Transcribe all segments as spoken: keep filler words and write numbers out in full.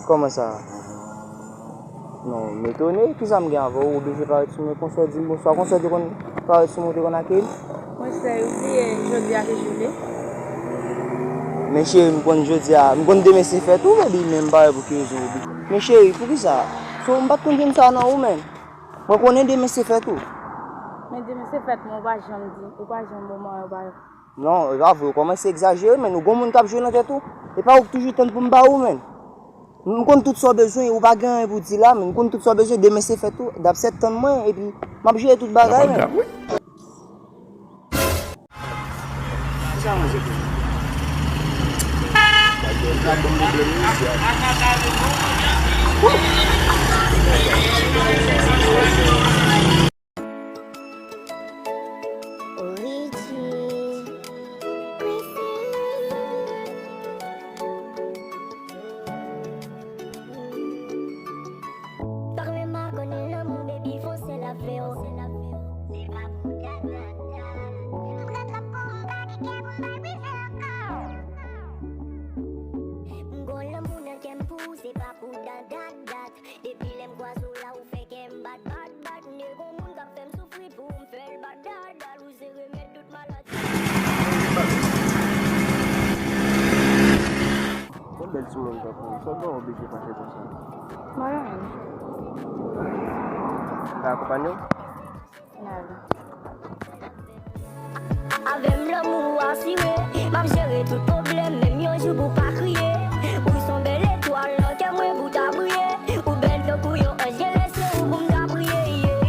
Kòman sa? Non, m etone. Kisa m gen avè w? Ou oblije parèt sou mwen konsa, w di m bonswa. Konsa w te konn parèt sou mwen, w te konn akeyi m? Monchè, ou bliye jodi a ki jou li? Men cheri, m konn jodi a, m konn demen se fèt ou, baby, men m pa wè pou ki rezon ou bliye. Men cheri, poukisa? So, m pa t konn jwenn sa nan ou, menm. Mwen konnen demen se fèt ou. Men demen se fèt mwen, ou pa janm di, ou pa janm ban mwen yon bagay. Non, e pa vre, ou kòmanse egzajere, men ou gon moun k ap jwe nan tèt ou. E pa ou k toujou tann pou m ba ou, men. M konn tout sa w bezwen, ou pa gen anyen pou di la, men m konn tout sa w bezwen, demen se fèt ou, dapsèt tann mwen, epi m ap jere tout bagay, men. Pa renmen makonnen lanmou, baby, fon sèl avè w. Se pa pou dat, dat, dat. M ap ret la pou m pa gen kè pou m bay brize ankò. M gon lanmou nan kè m pou ou, se pa pou dat, dat, dat. Depi lè m kwaze w la, ou fè kè m bat, bat, bat. Nèg gon moun k ap fè m soufri pou m fè l bat, dat, dat. Ou se remèd tout maladi. Yon bèl timoun tankou w, sa w gen w oblije fache konsa? Mwen menm. M ka akonpanye w? N ale. Avè m lanmou ou asire, m ap jere tout pwoblèm, menm yon jou pou w pa kriye. Ou se yon bèl etwal nan kè mwen pou w ta briye. Ou bèl tankou yon anj, se ou pou m ta priye, yeah.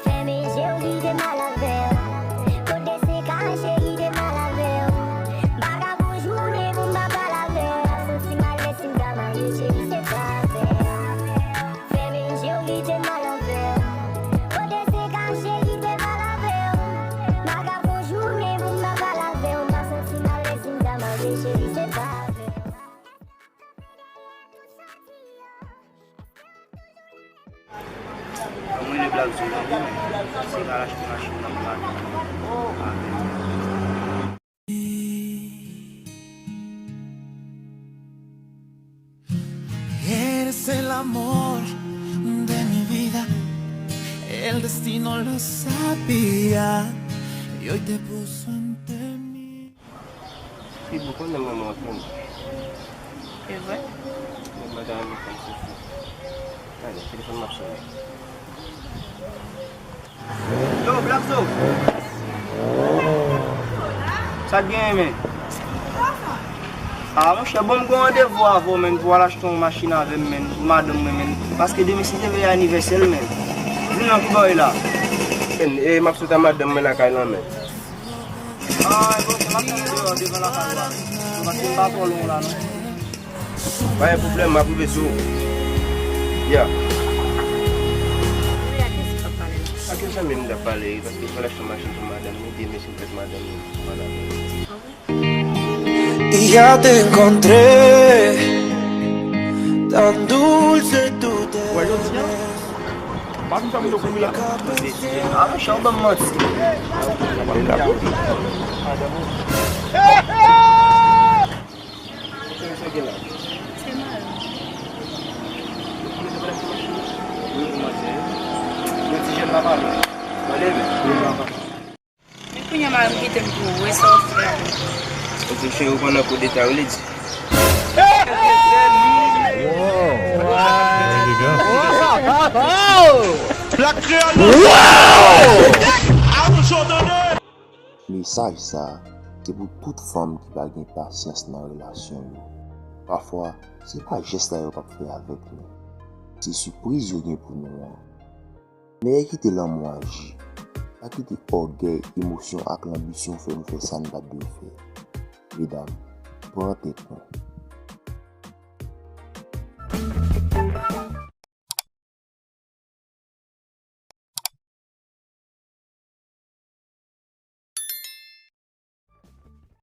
Fèmen je w, kite m al avè w. Kote se kache, kite m al avè w. M pa ka gon jounen pou m pa pale avè w. M ap santi m alèz si m ta marye, cheri, se pa avè w. Fèmen je w, kite m al avè w. Kote se kache, kite m al avè w. M pa ka gon jounen pou m pa pale avè w. M ap santi m alèz si m ta marye, cheri, se pa avè w. Mwen rele Black Zo, se kal achte machin nan plat. Eres el amor de mi vida, el destino lo sabía, y hoy te puso ante mí. Fi, ou konnen mwen, mwen renmen w. E vre? Mwen, mwen ta renmen fè m soufri. Tande, telefòn m ap sonnen. Yo, Black Zo! Sa k genyen, men? Ah, monchè, bon, m gen yon randevou avè w, men, pou w al achte yon machin avè m, men, pou madanm mwen, men. Paske demen, si Dye vle, anivèsè l, men. Di m non, ki bò w ye la? E, e, m ap sot a madanm mwen lakay lan, men. Ah, bon, se m ap tann deyò devan lakay ou a. Paske m pa twò lwen w la, non. Pa gen pwoblèm, m ap rive sou ou. Ya. Kounye a, kiyès ou t ap pale la? Ak yon zanmi m m t ap pale, paske m pral achte yon machin pou madanm li, demen se fèt madanm li, m pral avè l. Y ya te encontré tan dulce tu te ves. Pa vin fè moun yo kouri la. Ah, monchè, ou ban m manti. Sa gen la? Se mal. Wi, kòman se? Yo ti jèn pa pale. Pale, men. Men kounye a, mari m kite m pou ou, e sa w ap fè avè m? Ok, cheri, ou konn anpil detay, ou vle di? Mesaj sa a, se pou tout fanm ki pa gen pasyans nan relasyon yo. Pafwa, se pa jès la yo p ap fè avèk nou. Se sipriz yo gen pou nou an. Nèg kite lanmou aji. Pa kite ògèy, emosyon ak lanbisyon fè nou fè sa n pa t dwe fè. Medam, pran tèt nou.